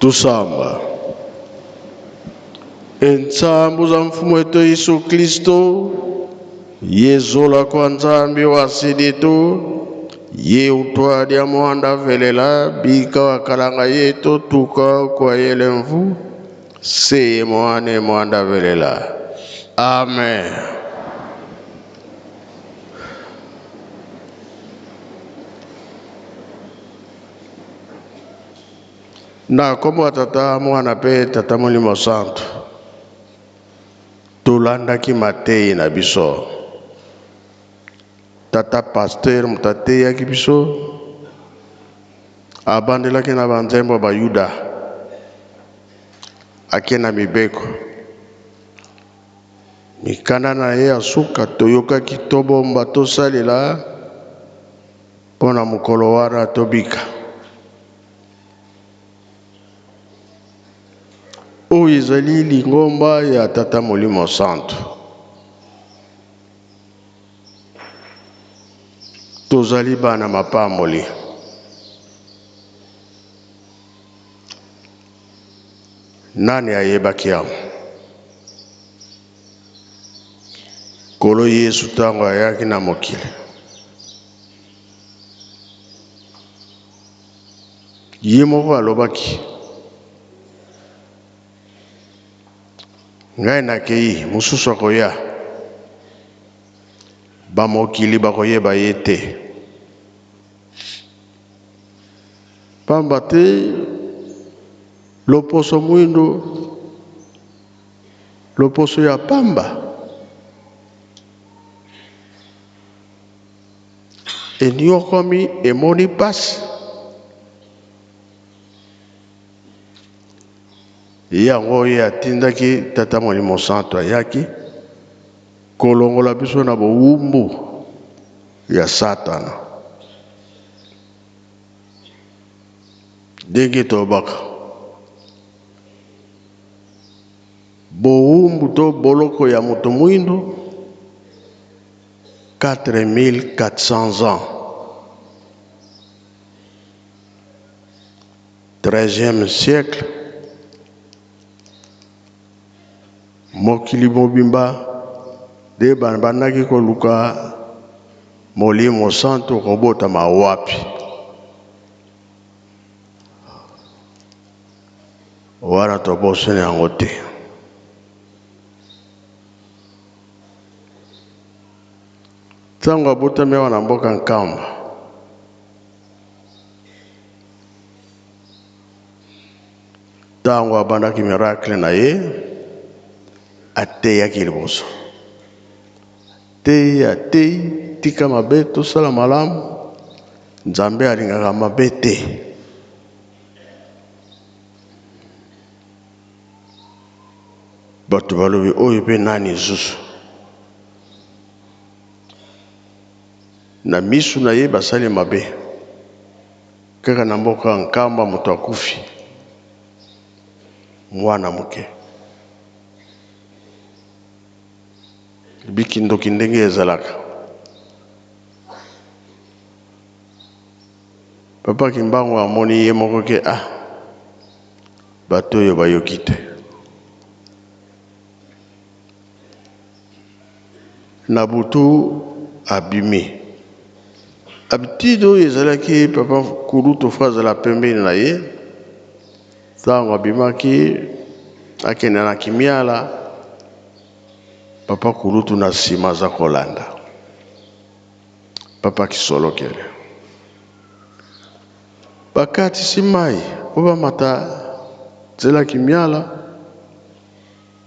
Tusamba. Ensambu za mfumu wetu Yesu Kristo, yezola kwa Nzambi wa siditu, ye utwadia mwanda velela bika wakalanga yetu tuka kwa yele mvu seye mwane mwanda velela. Amen. Na kombo ya Tata, Mwana mpe Tata Molimo Santu, tolandaki mateyi na biso. Tata pasteur moto ateyaki biso, abandelaki na banzembo ya Bayuda, ake na mibeko. Mikanda na ye ya suka toyokaki tobomba tosalela mpo na mokolo wana tobika. Oyo ezali lingomba ya Tata Molimo Santu. Tozali bana mapamboli. Nani ayebaki yango? Nkolo Yesu ntango ayaki na mokili, ye moko alobaki, ngai nakei, mosusu akoya, bamokili bakoyeba ye te. Pamba te loposo mwindo, loposo ya pamba eniokwami, emoni pasi. Yango ye atindaki Tata Molimo Santu ayaki kolongola biso na bowumbu ya Satana. Ndenge tolobaka, bowumbu to boloko ya moto mwindo 4400 ans. 13e siècle, mokili mobimba nde babandaki koluka Molimo Santu kobotama wapi. Wana tobosani yango te. Ntango abotami awa na mboka Nkamba, ntango abandaki miracle na ye, ateyaki liboso. Teyi ateyi, tika mabe tosala malamu, Nzambe alingaka mabe te. Bato balobi oyo mpe nani lisusu? Na misu na ye basali mabe. Kaka na mboka Nkamba moto akufi, mwana moke. Bikindoki ndenge ezalaka. Papa Kimbangu amoni ye moko ke ah bato oyo bayoki te. Na butu abimi. Habitude oyo ezalaki papa kulutu fo azala pembeni na ye. Ntango abimaki akende na Kimiala, papa kulutu na nsima aza kolanda papa Kisolokele. Bakatisi mai mpo bamata nzela Kimiala,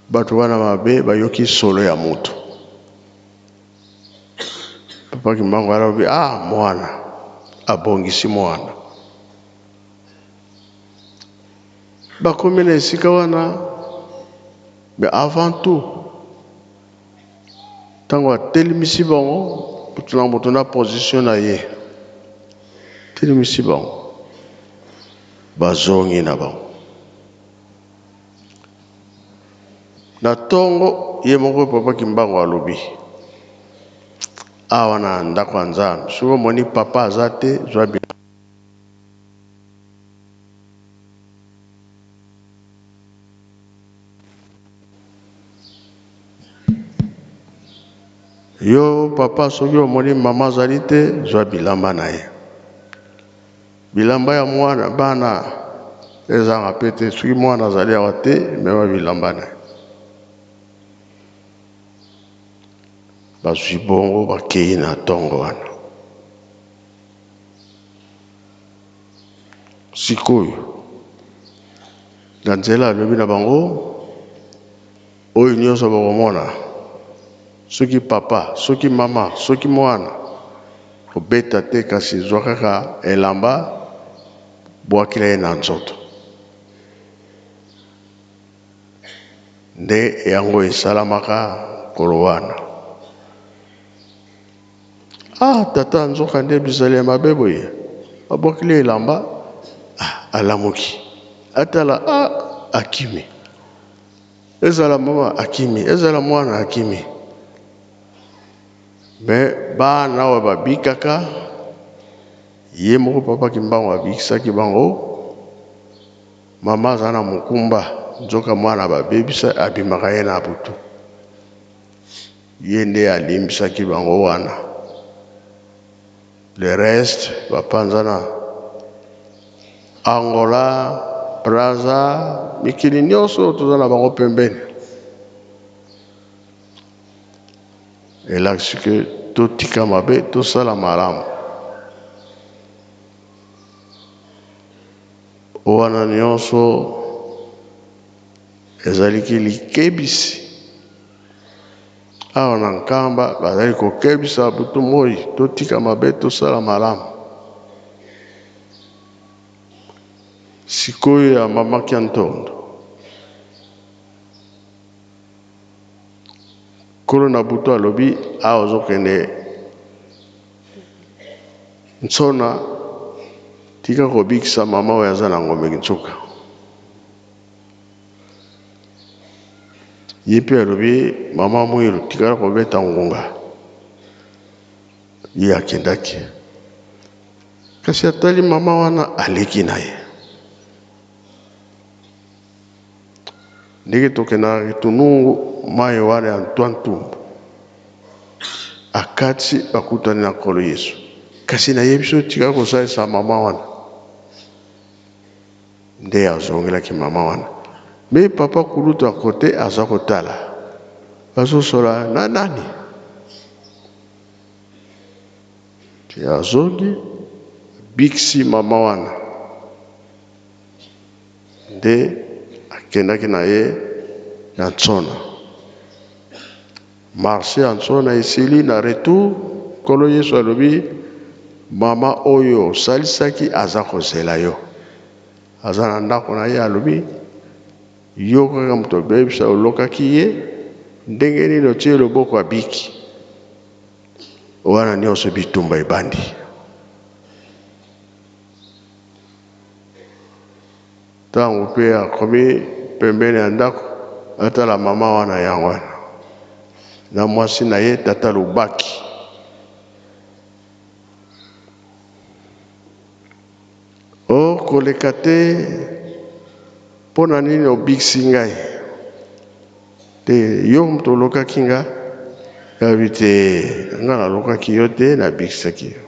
bato wana mabe bayoki solo ya moto. Papa Kimbangu alobi, ah mwana abongisi mwana. Bakomi na esika wana, mais avant tout ntango atelemisi bango moto na moto na position na ye, telemisi bango bazongi na bango na tongo. Ye moko papa Kimbangu alobi awa na ndako ya Nzambe, soki omoni papa aza te, zwa. Yo papa soki omoni mama azali te, zwa bilamba na ye. Bilamba ya mwana bana ezanga pe te, soki mwana azali awa te, mema bilamba na ye. Bazwi bongo bakei na ntongo wana. Sikoyo na nzela alobi na bango oyo nyonso bokomona, soki papa, soki mama, soki mwana, kobeta te, kasi zwa kaka elamba bwakela ye na nzoto. Nde yango esalamaka mokolo wana. Ah tata, nzoka nde bizali ya mabe boye. Abwakeli elamba, ah, alamuki. Atala, ah, akimi. Ezala mama akimi, ezala mwana akimi. Me bana oyo babikaka, ye moko papa Kimbangu abikisaki bango. Mama aza na mokumba, nzoka mwana babebisa abimaka ye na butu. Ye nde alimbisaki bango wana. Le reste bapanzana Angola, Brazza, mikili nyonso toza na bango pembeni. Elakisi ke totika mabe, tosala malamu. Wana nyonso ezaliki likebisi. Awa na Nkamba bazali kokebisa butu moi, totika mabe, tosala malamu. Sikoyo ya mama Kiantondo, nkolo na butu alobi awa ozokende nsona, tika kobikisa mama oyo aza na ngombe nsuka. Ye mpe alobi mama Mwilu tikala kobeta ngonga. Ye akendaki, kasi atali mama wana aleki na ye. Ndenge tokendaka Kitunungu, mai wana ya ntwa ntumbu akati, bakutani na Nkolo Yesu. Kasi nayebi so tika kosalisa mama wana. Nde azongelaki mama wana. Me papa kulutu akote aza kotala, bazosola na nani? Ti azongi bikisi mama wana, nde akendaki na ye na Nsona. Marché ya Nsona esili, na retour Nkolo Yesu alobi mama oyo osalisaki aza kozela yo, aza na ndako na ye. Alobi yo kaka moto obebisa, olokaki ye ndenge nini, otie loboko abiki. Wana nyonso bitumba ebandi. Ntango mpe akomi pembeni ya ndako, atala mama wana yango wana na mwasi na ye tata Lubaki. O koleka te, mpo na nini obikisi ngai te? Yo moto olokaki nga? Yabi te, nga nalokaki yo te, nabikisaki yo.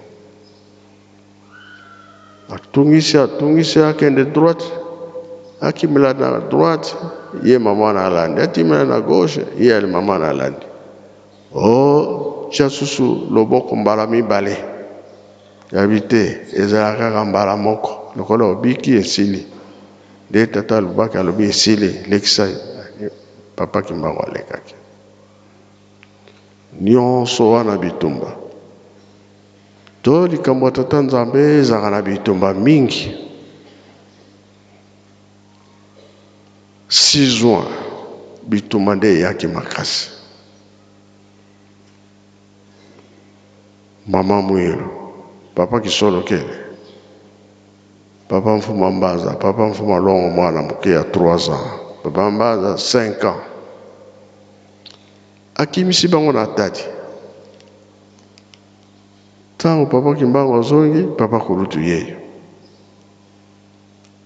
Atungisi, atungisi, akende droite, akimela na droite, ye mama na alandi, atimela na gauche, ye ali mama na alandi. O tia susu loboko mbala mibale. Yabi te, ezala kaka mbala moko, lokola obiki esili. Nde tata alobaki, alobi esili, lekisa. Papa Kimbangu alekaki. Nyonso wana bitumba. To likambo ya tata Nzambe ezalaka na bitumba mingi. 6 juin bitumba nde eyaki makasi. Mama Mwilu, papa Kisolokele, papa Mfuma Mbanza, papa Mfuma Longo mwana moke ya 3 ans, papa Mbanza 5 ans. Akimisi bango na Tadi. Ntango papa Kimbangu azongi, papa kulutu yeyo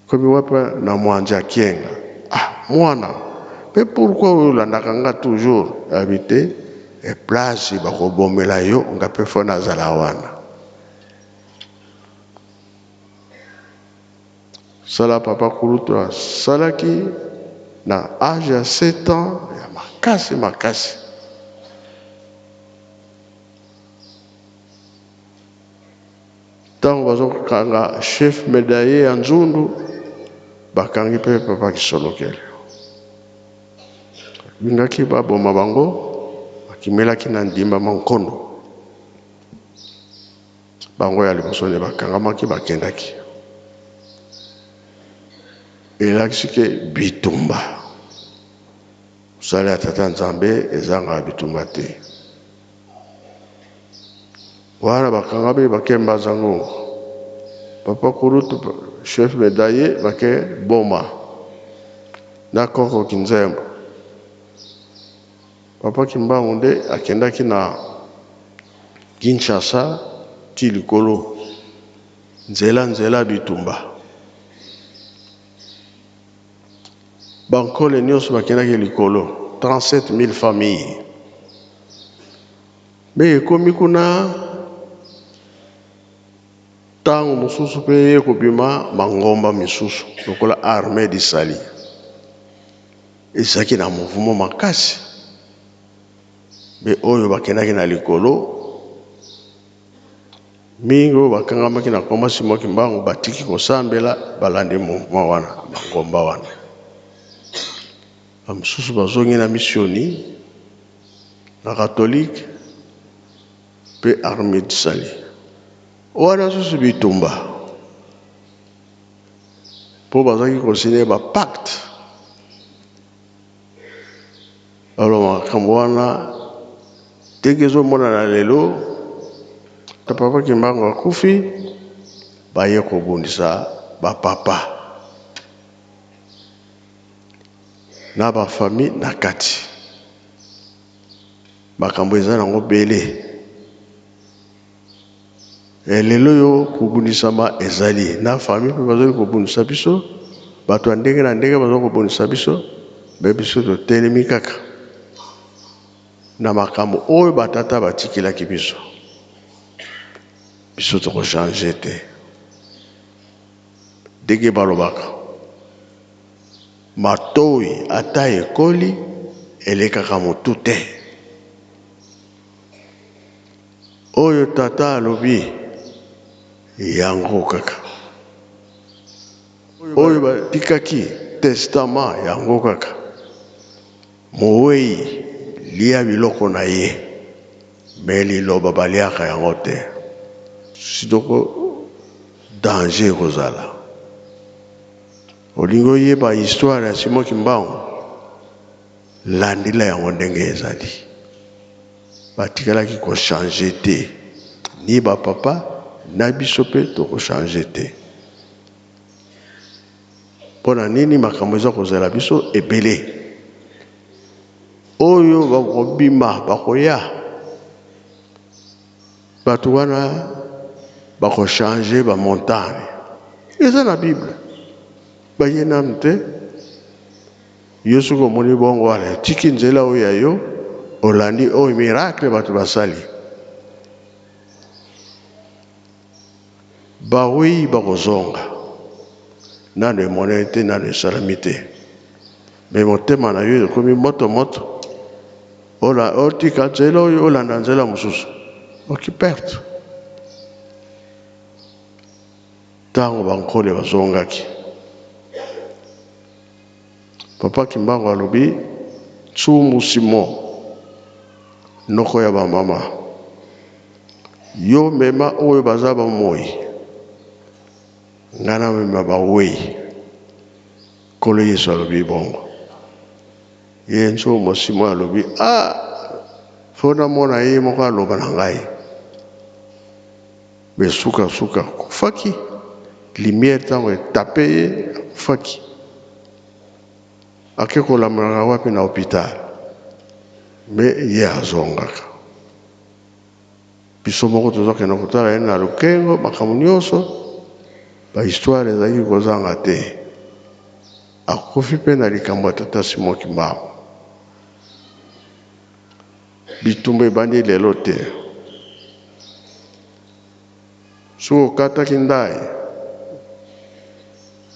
komi wapi na Mwanja Kienga. Ah mwana, mpe pourquoi oyo olandaka nga toujours? Abi te, E place bakobomela yo nga mpe fo nazala wana. Sala papa kulutu asalaki na age ya 7 ans ya makasi makasi. Ntango bazokanga chef medaille ya nzundu bakangi mpe papa Kisolokele. Balingaki baboma bango, bakimelaki na ndimba mankondo. Bango ya liboso nde bakangamaki bakendaki. Elakisi ke bitumba. Mosala ya Tata Nzambe ezangaka bitumba te. Wana bakangami bake Mbanza Ngungu. Papa kulutu chef medaille bake Boma na koko Kinzembo. Papa Kimbangu nde akendaki na Kinshasa ti likolo nzela nzela bitumba. Bankole nyonso bakendaki likolo 37000 familles. Me ekomi kuna ntango mosusu mpe ye kobima mangomba misusu lokola armée du salut ezalaki na mouvement makasi me oyo bakendaki na likolo mingi oyo bakangamaki na komba Simon Kimbangu batiki kosambela balandi mouvement wana mangomba wana bamosusu bazongi na missioni na catholique mpe armée du salut wana susu bitumba mpo bazalaki kosine ba pacte. Alors makambo wana ndenge ezomonana lelo, ta papa Kimbangu akufi, baye kobundisa bapapa na bafamille na kati. Makambo eza nango bele. E lelo oyo kobundisama ezali na famille mpe bazali kobundisa biso, bato ya ndenge na ndenge bazali kobundisa biso, mpe biso totelemi kaka na makambo oyo batata batikelaki biso. Biso tokochange te. Ndenge balobaka matoi ata ekoli elekaka motu te. Oyo tata alobi yango kaka, oyo batikaki testament yango kaka. Mowei lia biloko na ye, me liloba baliaka yango te. Sitoko danger ekozala. Olingi oyeba histoire ya Simon Kimbangu, landela yango ndenge ezali. Batikalaki ko changer te, ni ba papa na biso pe toko changer te. Pona nini makambo eza kozela biso ebele. Oyo bakobima bakoya bato wana bako changer ba montagne. Eza na Bible. Baye nanu te. Yo soki omoni bongo wana etiki nzela oyo ya yo olandi oyo miracle bato basali. Bawei bakozonga nano emonani te nano esalami te me motema na yo ekomi moto moto ola otika nzela oyo olanda nzela mosusu oki perte. Ntango bankole bazongaki Papa Kimbangu alobi Tsumbu Simon noko ya ba mama yo mema oyo baza ba moyi nga na mema ba weyi Nkolo Yesu alobi bongo ye Ntsumbu Simon alobi ah fo namona ye moko aloba na ngai me suka suka akufaki lumière ntango etape ye akufaki ake kolamelaka wapi na hôpital me ye azongaka biso moko tozokende kotala ye na lokengo makambo nyonso bahistoire ezalaki kozanga te akufi mpe na likambo ya tata Simon Kimbangu. Bitumba ebandi lelo te. Soki okataki ndai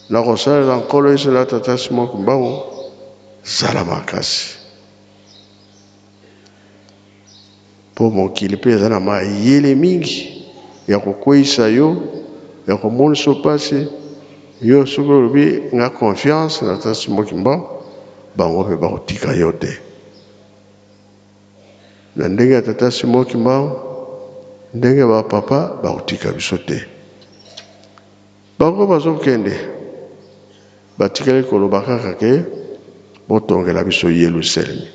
na kosalela Nkolo Yesu na Tata Simon Kimbangu, zala makasi. Mpo mokili mpe eza na mayele mingi ya kokweyisa yo, ya komonisa yo mpasi. Yo soki olobi nga confiance na Tata Simon Kimbangu, bango mpe bakotika yo te. Na ndenge ya Tata Simon Kimbangu, ndenge ba papa bakotika biso te. Bango bazokende, batikali koloba kaka ke botongela biso Yelusalemi.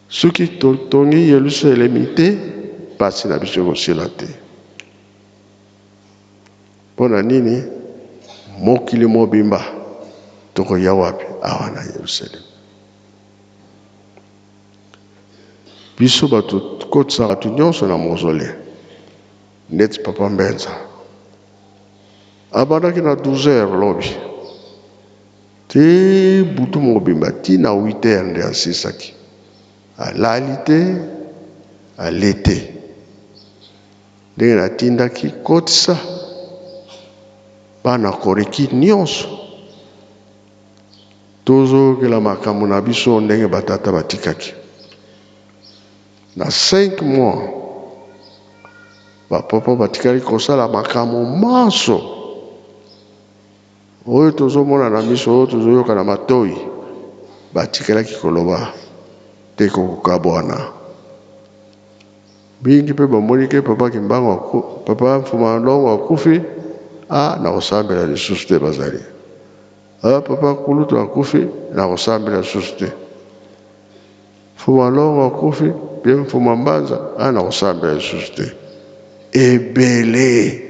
Soki totongi Yelusalemi te, pasi na biso ekosila te. Mpo na nini? Mokili mobimba tokoya wapi? Awa na Yelusalemi. Biso bato kotisaka bato nyonso na mausolée, neti Papa Mbenza abandaki na 12 heures lobi te butu mobimba ti na 8 heures nde asisaki, alali te, ale te. Ndenge natindaki kotisa bana koreki nyonso, tozokela makambo na biso ndenge batata batikaki. Na 5 mois bapapa batikali kosala makambo manso oyo tozomona na miso, oyo tozoyoka na matoi, batikalaki koloba te kokokabwana. Mingi mpe bamoni ke Papa Kimbangu, Papa Mfuma Longo akufi, a na kosambela lisusu te bazali. A Papa Kulutu akufi, na kosambela lisusu te. Mfuma Longo akufi, mpe Mfuma Mbanza, a na kosambela lisusu te. Ebele.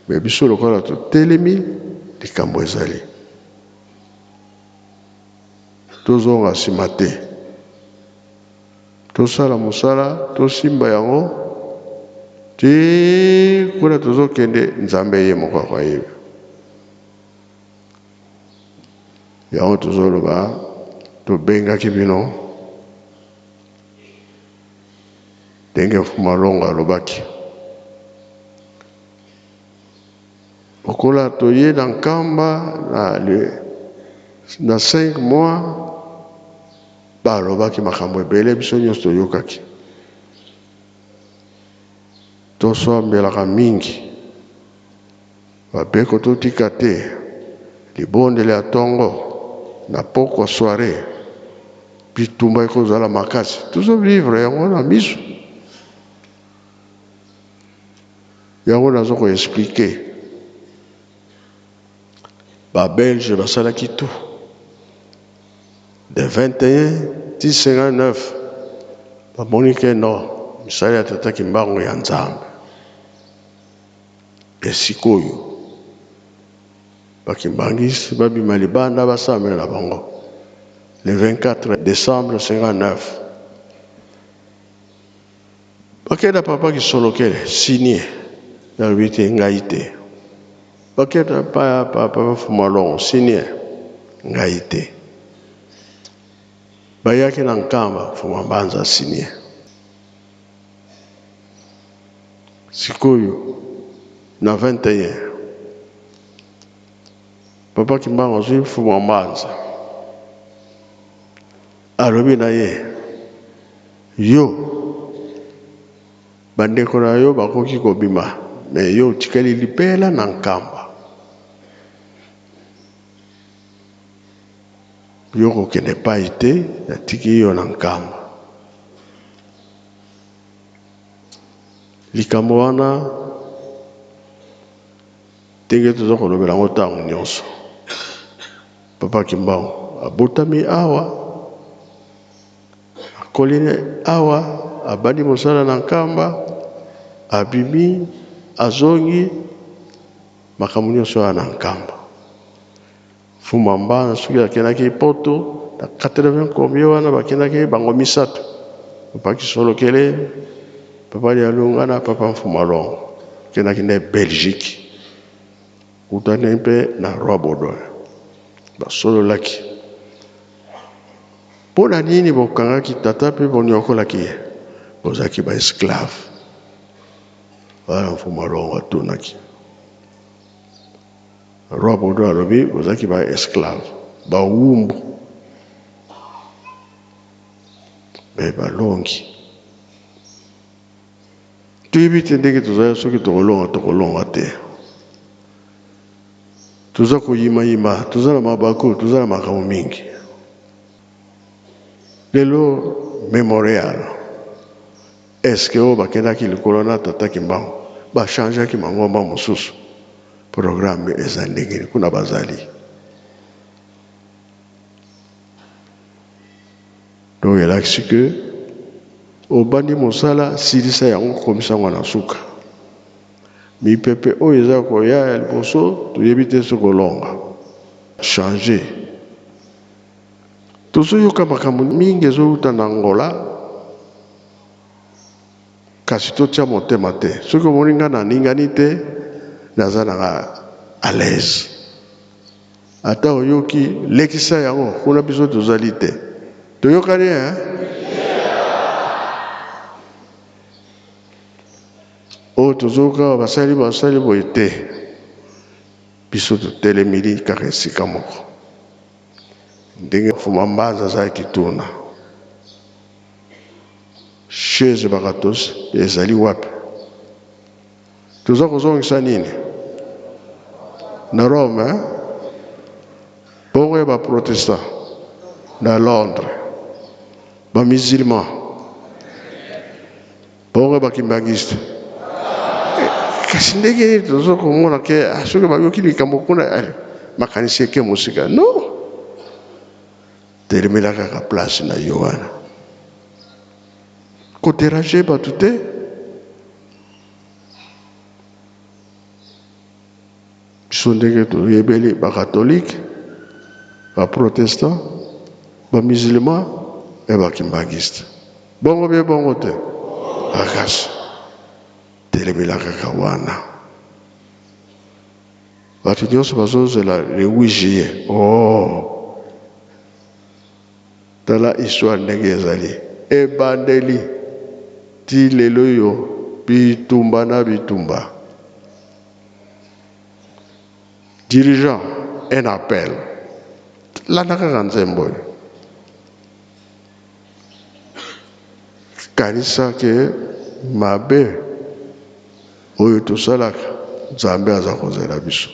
Me biso lokola totelemi, likambo ezali. Tozonga nsima te. Tosala mosala, tosimba yango ti kuna tozokende, Nzambe ye moko akoyeba. Yango tozoloba, tobengaki bino ndenge Mfuma Longo alobaki. Lokola toye na Nkamba na 5 mois, balobaki makambo ebele, biso nyonso toyokaki. Tosambelaka mingi, babeko totika te, libondeli ya tongo na pokwa soirée, bitumba ekozala makasi. Tozovivre yango na miso. Yango nazo koexpliquer. Ba Belge basalaki tout de 21 ti 59, bamoni ke non, misala ya Tata Kimbangu ya Nzambe. Esikoyo bakimbangisi babima libanda basambela na bango le 24 décembre 59. Bakenda Papa Kisolokele signé, nalobi te ngai te. Bakenda Papa Fumalongo signé, ngai te. Bayaki na Nkamba, Mfuma Mbanza signé. Sikoyo na 21 Papa Kimbangu azwi Mfuma Mbanza, alobi na ye, yo bandeko na yo bakoki kobima, me yo otikali libela na Nkamba. Yo kokende epai te, natiki yo na Nkamba. Likambo wana ndenge toza kolobela yango ntango nyonso. Papa Kimbangu abotami awa, akoli awa, abandi mosala na Nkamba, abimi, azongi, makambo nyonso wana na Nkamba. Mfuma Mbanza soki akendaki Poto na 80 combien wana, bakendaki bango misato, Papa Kisolokele, Papa Dialunga na Papa Mfuma Longo. Akendaki nde Belgique, kutani mpe na Roi Baudouin, basololaki. Mpo na nini bokangaki tata mpe bonyokolaki ye? Bozalaki ba esclave. Wana mfumu Alongo atunaki. Roi Baudouin alobi bozalaki ba esclave, bawumbu. Mais balongi. Toyebi te ndenge tozali soki tokolonga tokolonga te. Toza koyimayima, toza na mabaku, toza na makambo mingi. Lelo memorial est-ce que oyo bakendaki likolo na tata Kimbangu ba changeaki mangomba mosusu? Programme eza ndenge nini kuna bazali? Donc elakisi que obandi mosala silisa yango komisa yango na suka. Mipepe oyo eza koya ya liboso toyebi te soki olonga. Changer. Tozoyoka makambo mingi ezowuta na Angola, kasi totia motema te. Soki omoni nga naningani te, naza nanga à l'aise. Ata oyoki, lekisa yango kuna, biso tozali te. Toyokani hein? Oyo tozoyoka basali basali boye te, biso totelemili kaka esika moko. Ndenge Mfuma Mbanza azalaki tuna chaise bakatos ezali wapi? Toza kozongisa nini na Rome hein? Bongo ya ba protestant na Londres, ba musulman, bongo ya ba kimbanguiste. Kasi ndenge nini tozo komona ke ah, soki bayoki likambo kuna eh, makanisi eke mosika? Non, telemela kaka place na yo wana, koderange bato te. Biso ndenge toyebeli ba catholique, ba protestant, ba musulman et ba kimbanguiste. Bongo bie bongo te? Makasi. Telemela kaka wana. Bato nyonso bazozela le 8 juillet. Oh. Tala histoire ndenge ezali. Ebandeli ti lelo oyo bitumba na bitumba. Dirigeant, un appel. Landa kaka nzembo oyo. Kanisa ke mabe oyo tosalaka Nzambe aza kozela biso.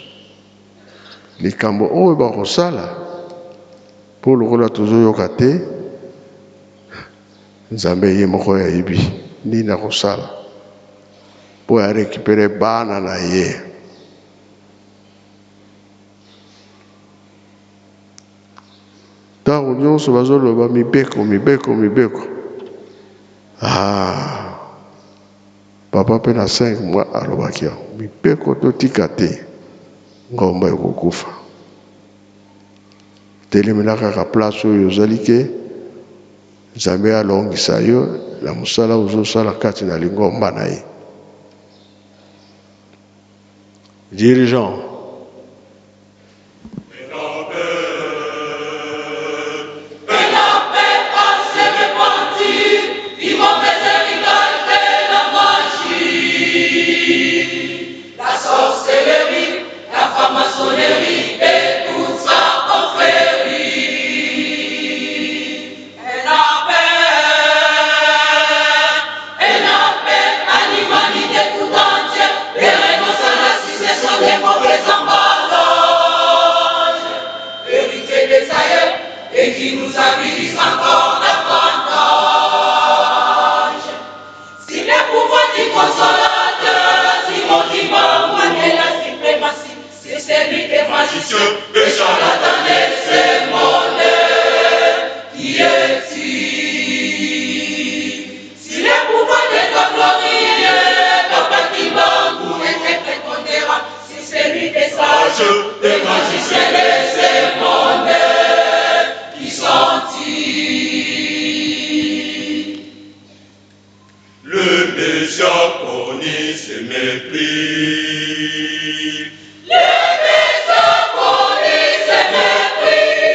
Likambo oyo bakosala mpo lokola tozoyoka te, Nzambe ye moko ayebi nini akosala mpo a recuperer bana na ye. Ntango nyonso bazoloba mibeko, mibeko, mibeko. Ah, papa mpe na 5 mois alobaki yango, mibeko totika te, ngomba ekokufa. Telemela kaka place oyo ozali ke Nzambe alongisa yo na mosala ozosala kati na lingomba na ye. Dirigeant. La sorcellerie, la franc-maçonnerie et toute sa confrérie. Un appel, un appel à l'humanité tout entière, de renoncer à la succession des mauvais emballages, héritiers des aïeux et qui nous avilissent encore davantage. Si le pouvoir du consolateur, Simon Kimbangu est la suprématie, c'est celui des magiciens, des charlatans de ce monde qui est-il? Si le pouvoir de toi glorieux, Papa Kimbangu est prépondérant, c'est celui des sages, des magiciens de ce monde qui sont-ils? Le méchant connaît ses mépris. Le méchant connaît ses mépris.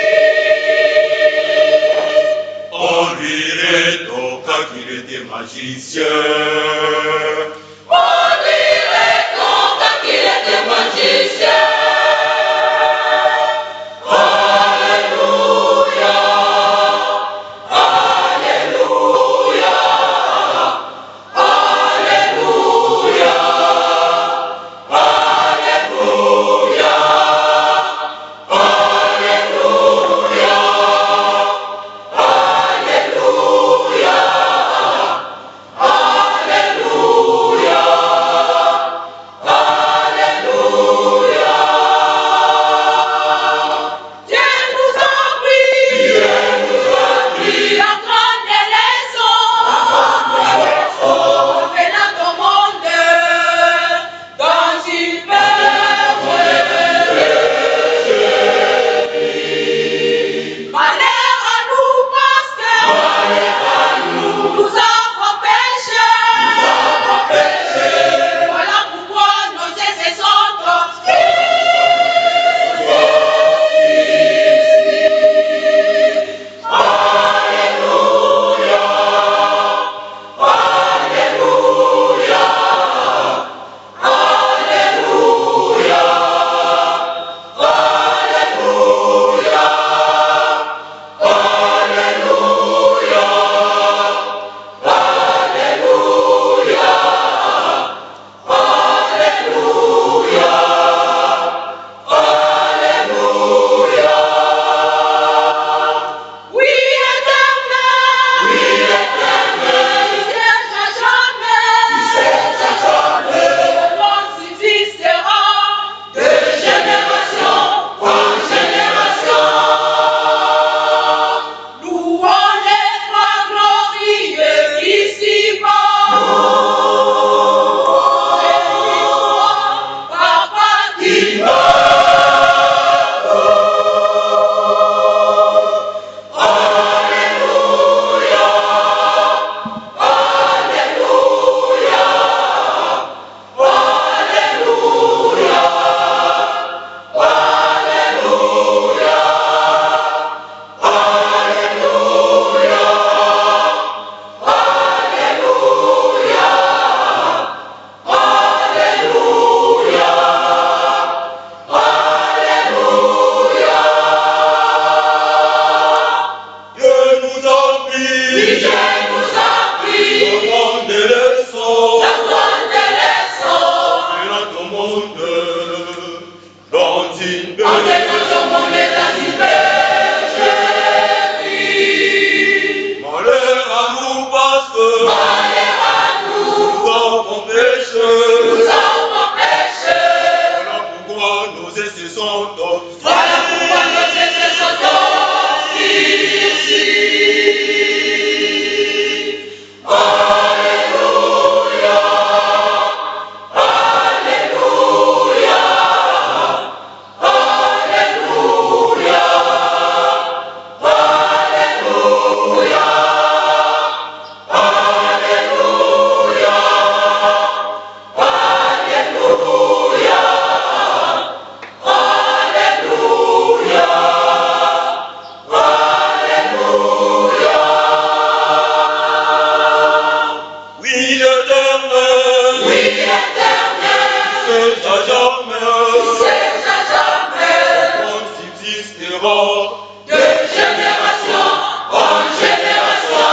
espérant. De génération en génération.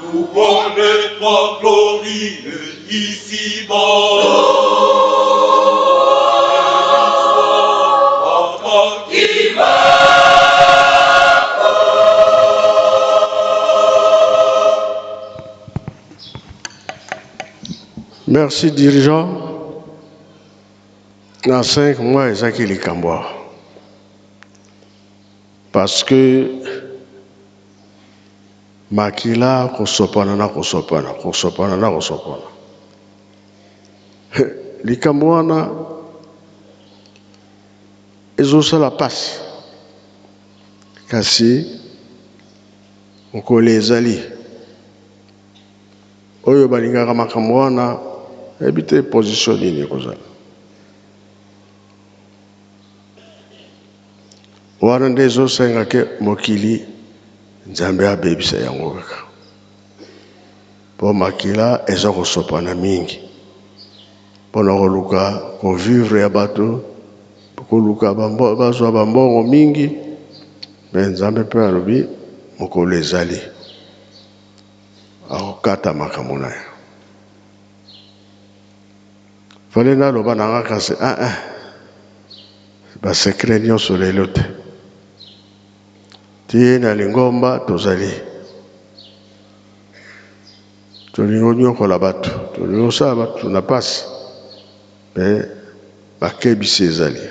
Louons le toi glorieux ici-bas. Papa qui va. Merci dirigeant. Na 5 mois ezaki likambo awa. Parce que makila kosopana na kosopana, kosopana na kosopana. Likambo wana ezosala pasi. Kasi mokolo ezali oyo balingaka makambo wana nayebi te position nini ekozala wana nde ezosenga ke mokili Nzambe abebisa yango kaka mpo makila eza kosopana mingi mpo na koluka kovivre ya bato koluka bazwa bambongo mingi me Nzambe mpe alobi mokolo ezali akokata makambo na ye. Fale naloba na nga kasi ah ah ba secret nyonso lelo te. Ti na lingomba tozali tolingi onyokola bato, tolingi osala bato na pasi, me bakebisi ezali.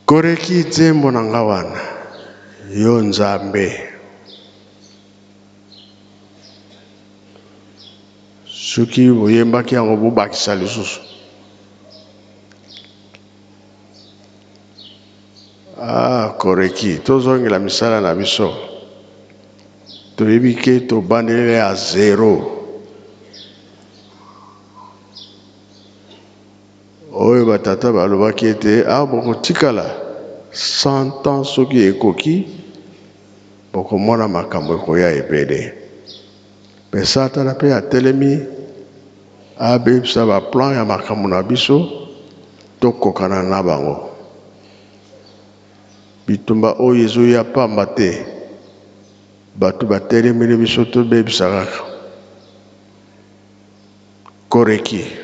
Koreki nzembo na nga wana yo Nzambe. Soki boyembaki yango bobakisa lisusu. Ah, koreki tozongela misala na biso. Toyebi ke tobandeli ya zero. Oyo ba tata balobaki ete awa bokotikala 100 ans soki ekoki bokomona makambo ekoya ebele. Mpe Satana mpe atelemi abebisa ba plan ya makambo na biso tokokana na bango. Bitumba oyo ezoya pamba te, bato batelemeli biso tobebisa kaka. Koreki.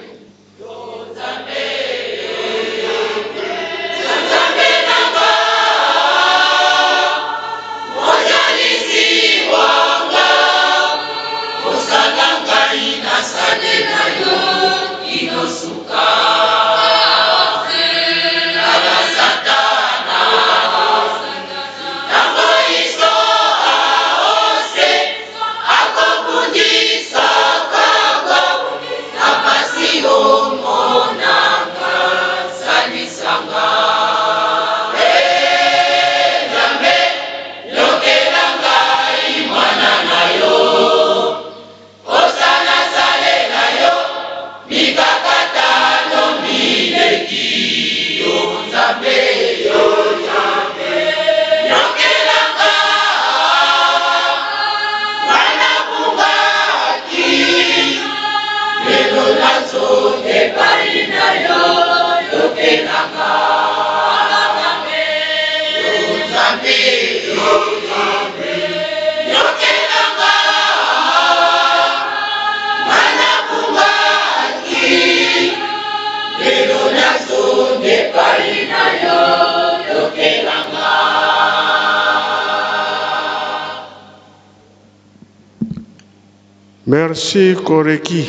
Merci Koreki.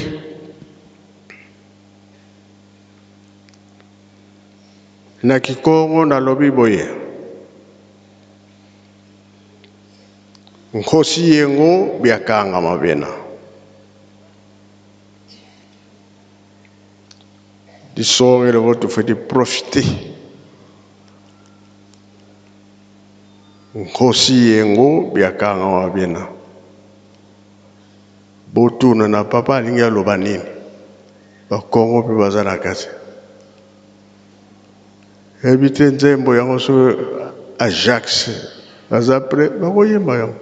Na kikongo nalobi boye. Nkosi yengo biakanga mabena. Disongele votu feti profiter. Nkosi yengo biakanga mabena. Botuna na papa alingi aloba nini. Bakongo mpe baza na kati. Yebi te nzembo yango soki Ajax baza pre bakoyemba yango.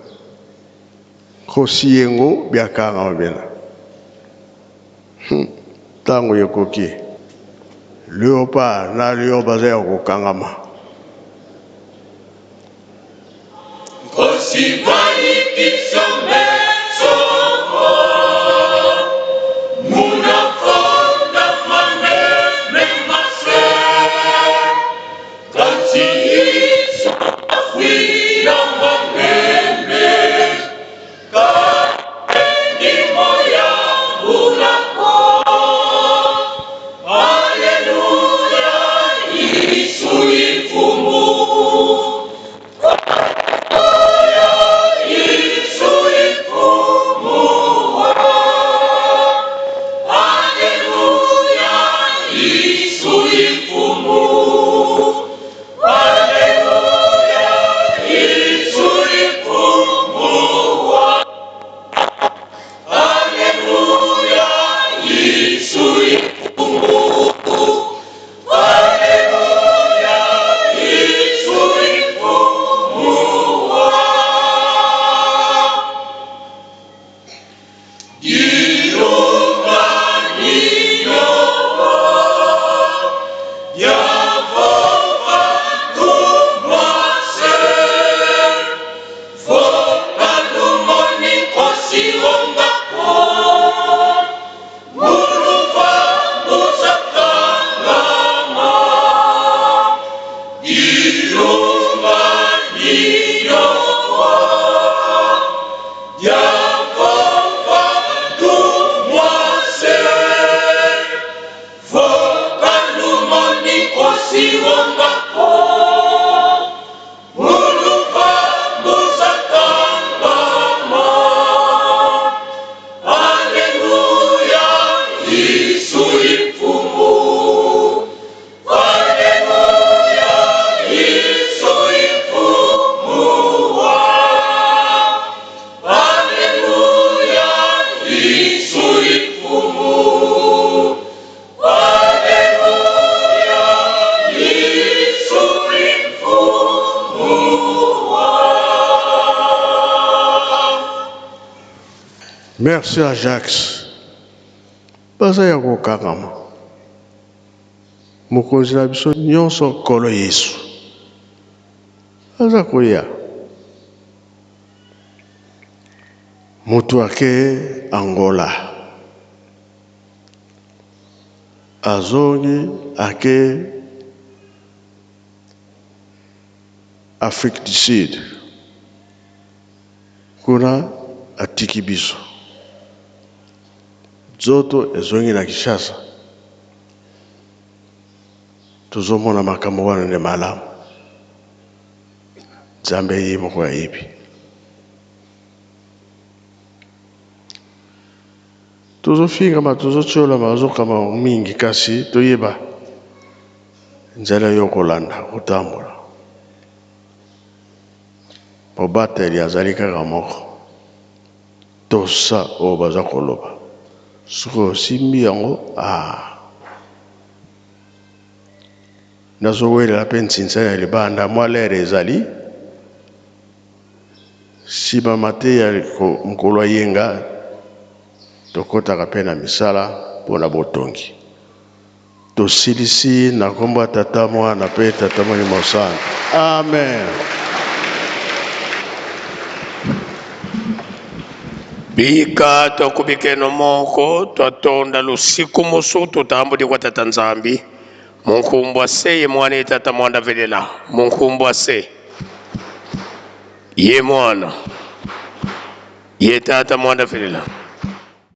Nkosi yengo biakanga mabena. Ntango ekoki. Leopard na lion baza ya kokangama. Nkosi valikisombe soko munafonda mane memase kasi isafwila manene kaendimo ya bulako Aleluya Yesu ifumu Yesu ifumu Aleluya Yesu ifumu Aleluya Yesu ifumu Aleluya Yesu ifumu Aleluya Yesu ifumu Ilunga niloko Yehova tumwase Vokalumoni kosiongako Muluva muzakangama Ilunga niloko Yehova tumwase Vokalumoni kosiongako Muluva muzakangama Aleluya Yesu ifumu Aleluya Yesu ifumu Aleluya Yesu ifumu Aleluya Yesu ifumu Merci Ajax. Baza ya kokangama. Mokonzi na biso nyonso Nkolo Yesu aza koya. Moto ake Angola azongi ake Afrique du Sud kuna atiki biso nzoto ezongi na Kinshasa tozomona makambo wana nde malamu Nzambe ye moko ayebi. Tozofingama, tozotiolama, bazokama mingi, kasi toyeba nzela yo kolanda kotambola. Mobateli azali kaka moko. Tosa oyo baza koloba. Soki osimbi yango, ah. Nazowelela mpe nsinsa ya libanda mwa lere ezali nsima mateya mokolo ya yenga tokɔtaka mpe na misala mpo na botongi. Tosilisi na nkombo ya Tata, Mwana mpe Tata Molimo Santu. Amen. Bika twakubikeno moko twatonda lusiku musu tutambudi kwa Tata Nzambi munkumbwa se ye mwana ye tata mwanda velela munkumbwa se ye mwana ye tata mwanda velela.